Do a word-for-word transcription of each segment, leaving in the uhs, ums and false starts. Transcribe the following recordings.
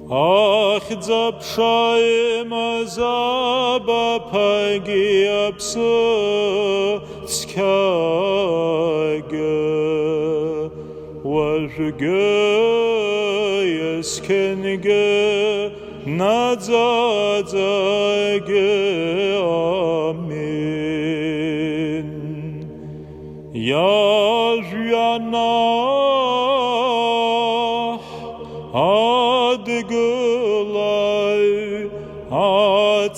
Ахьӡ-аԥша имаз абаԥагьы аԥсы цқьагьы, уажәгьы есқьынгьы наӡаӡагьы. Амин. Иажәҩан аҳ адгылаҩ аҵабырг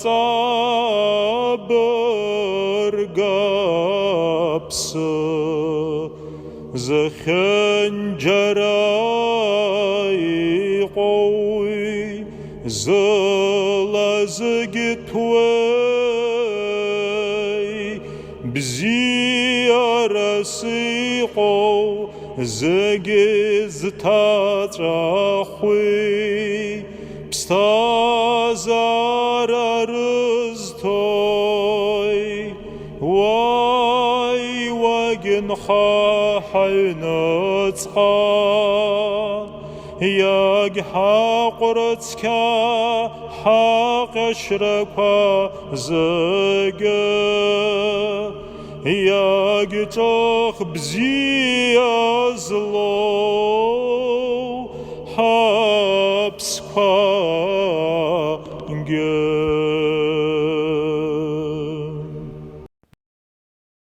аԥсы зхьынџьара иҟоуи, зыла зегьы ҭәуеи, бзиарас иҟоу зегьы зҭаҵәахуи, ԥсҭазаара рызҭои, уаҩ уагьынха ҳаҩныҵҟа, иагьҳаҟәра цқьа ҳаҟьашьрақәа зегьы, иагьҿых бзиа злоу ҳаԥсқәагьы.